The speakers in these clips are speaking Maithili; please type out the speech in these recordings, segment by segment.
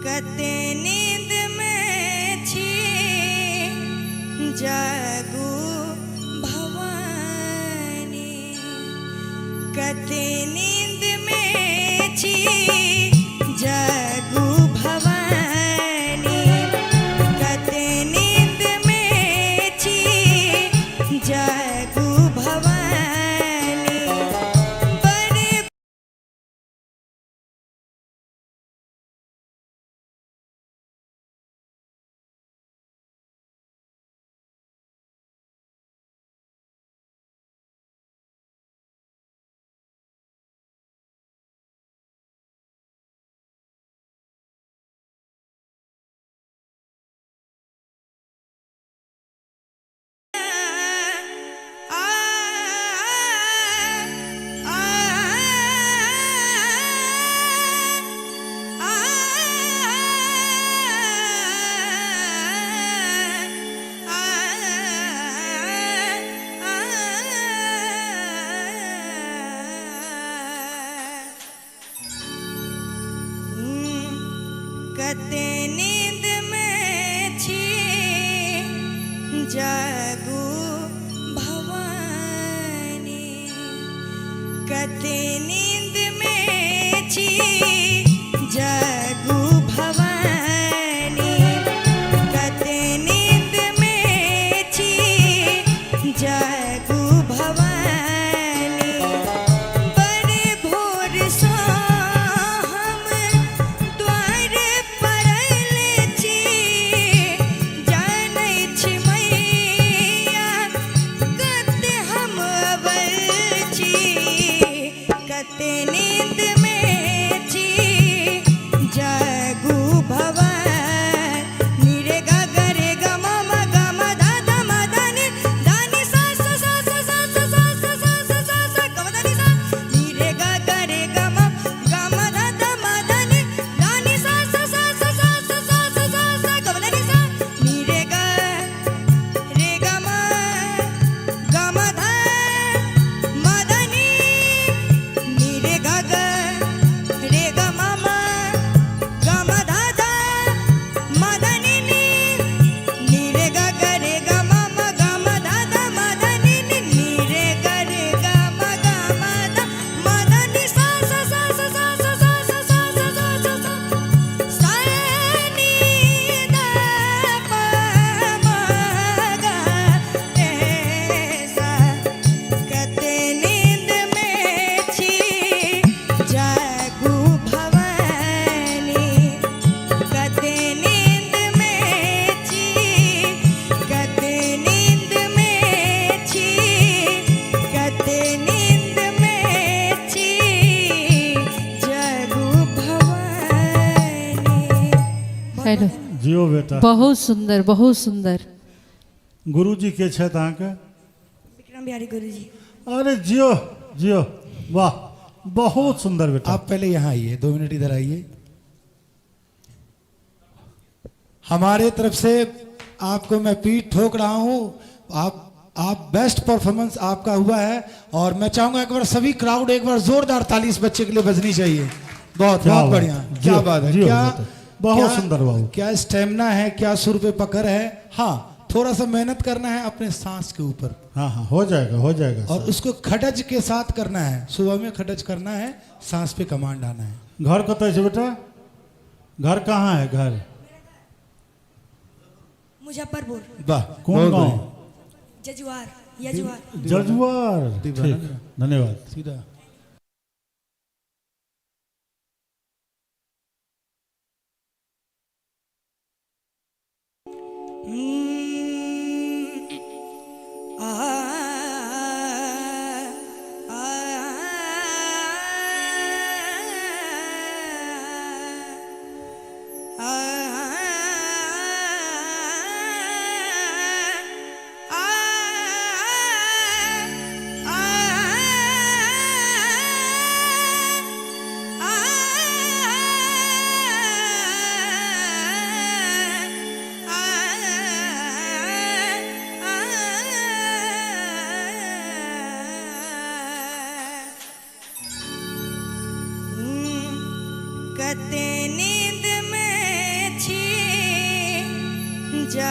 कते नींद में छी जागू भवानी, कते नींद में छी जागू भवानी, कते नींद में छी जागू भवानी। बड़े कते नींद में छी जागू भवानी, कते नींद में छी जागू भवानी, कते नींद में छी जागू भवानी। बड़े भोर सँ हम द्वार परल छी, जानै छी मैया कते हम अबल छी, कते नींद में छी जागू भवानी। रे गा ग रे ग म म ग म ध ध म ध नि ध नि सा सा सा सा सा सा सा सा सा सा सा सा ग म ध नि सा नि रे गा ग रे ग म ग म ध ध म ध नि ध नि सा सा सा सा सा सा सा सा सा सा ग म ध नि सा नि रे ग रे ग म ग म ध म ध नि नि रे ग ग रे ग म म ग म ध ध म ध नि नि नि रे ग ग रे ग म म ग म ध ध म ध नि नि नि रे ग रे ग म ग म ध म ध नि सा सा सा सा सा सा सा सा सा सा सा सा सा सा नि ध प म ग ए सा। कते नींद में छी जागू भवानी, कते नींद में छी, कते नींद में छी, कते नींद में छी जागू भवानी। हेलो। जियो बेटा। बहुत सुंदर, बहुत सुंदर। गुरुजी के छथि अहाँके? विक्रम बिहारी गुरुजी। अरे जियो जियो, वाह बहुत सुंदर बेटा। आप पहले यहाँ आइए, 2 मिनट इधर आइए। हमारे तरफ से आपको मैं पीठ ठोक रहा हूँ, आप बेस्ट परफॉर्मेंस आपका हुआ है और मैं चाहूंगा एक बार सभी क्राउड एक बार जोरदार ताली इस बच्चे के लिए बजनी चाहिए। बहुत क्या बहुत बात बढ़िया, है। क्या जियो, बात है, जियो क्या बेटा। बहुत सुंदर बाबू। क्या स्टेमिना है, क्या सुर पे पकड़ है। हाँ, थोड़ा सा मेहनत करना है अपने सांस के ऊपर। हाँ हाँ, हो जाएगा, हो जाएगा। और उसको खडज के साथ करना है, सुबह में खडज करना है, सांस पे कमांड आना है। घर कतऽ छै बेटा? घर कहाँ है घर? मुजफ्फरपुर। वाह, कौन बहुत गाँव? बढ़िया। जजुआर, यजुआर। जजुआर, दीवाना ठीक, ना। धन्यवाद। सीधा।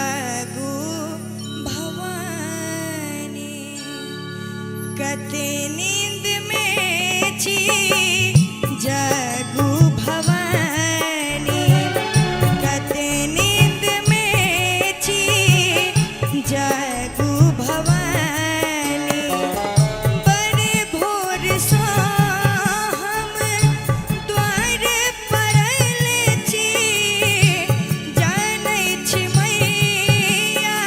जागू भवानी। कते नींद में छी जागू भवानी, कते नींद में छी जागू भवानी। बड़े भोर सँ हम द्वार परल छी, जानै छी मैया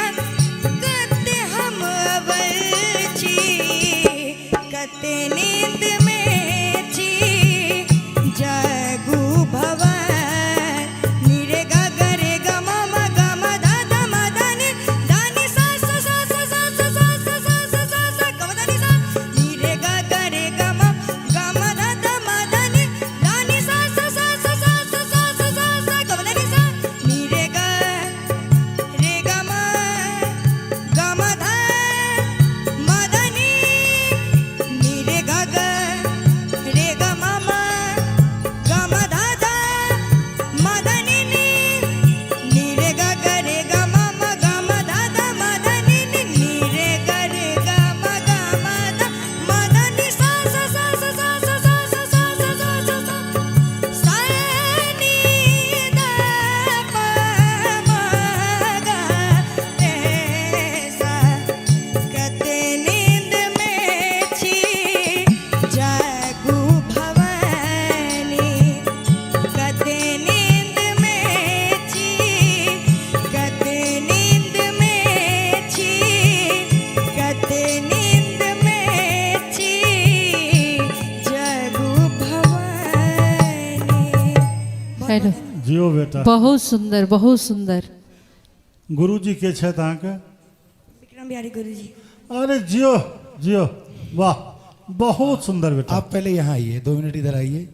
कते हम अबल छी। कते नींद में छी जागू भवानी। रे गा ग रे ग म म ग म ध ध म ध नि ध नि सा सा सा सा सा सा सा सा सा सा सा सा ग म ध नि सा नि रे ग ग रे ग म ग म ध ध म ध नि ध नि सा सा सा सा सा सा सा सा सा सा ग म ध नि सा नि रे ग रे ग म ग म ध म ध नि नि रे ग ग रे ग म म ग म ध ध म ध नि नि नि रे ग ग रे ग म म ग म ध ध म ध नि नि नि रे ग रे ग म ग म ध म ध नि सा सा सा सा सा सा सा सा सा सा सा सा सा सा नि ध प म ग रे सा। कते नींद में छी जागू भवानी, कते नींद में छी, कते नींद में छी, कते नींद में छी जागू भवानी। हेलो। जियो बेटा। बहुत सुंदर, बहुत सुंदर। गुरुजी के छथि अहाँके? विक्रम बिहारी गुरुजी। अरे जियो जियो, वाह, बहुत सुंदर बेटा। आप पहले यहाँ आइए, 2 मिनट इधर आइए।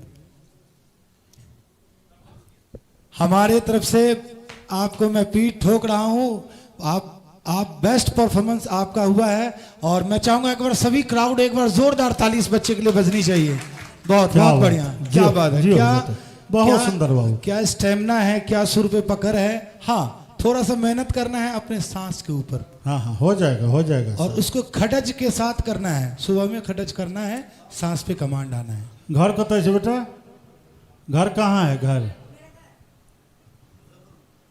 हमारे तरफ से आपको मैं पीठ ठोक रहा हूँ, आप बेस्ट परफॉर्मेंस आपका हुआ है और मैं चाहूंगा एक बार सभी क्राउड एक बार जोरदार ताली इस बच्चे के लिए बजनी चाहिए। बहुत क्या बहुत बात। बढ़िया, क्या जियो, बात है, जियो क्या बेटा, बहुत सुंदर बाबू। क्या स्टेमिना है, क्या सुर पे पकड़ है। हाँ, थोड़ा सा मेहनत करना है अपने सांस के ऊपर। हाँ हाँ, हो जाएगा, हो जाएगा। और उसको खडज के साथ करना है, सुबह में खडज करना है, सांस पे कमांड आना है। घर कतऽ छै बेटा? घर कहाँ है घर?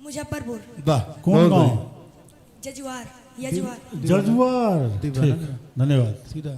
मुजफ्फरपुर। वाह, कोन बहुत गाँव? बढ़िया। जजुआर, यजुआर। जजुआर। दीवाना। ठीक, धन्यवाद। सीधा।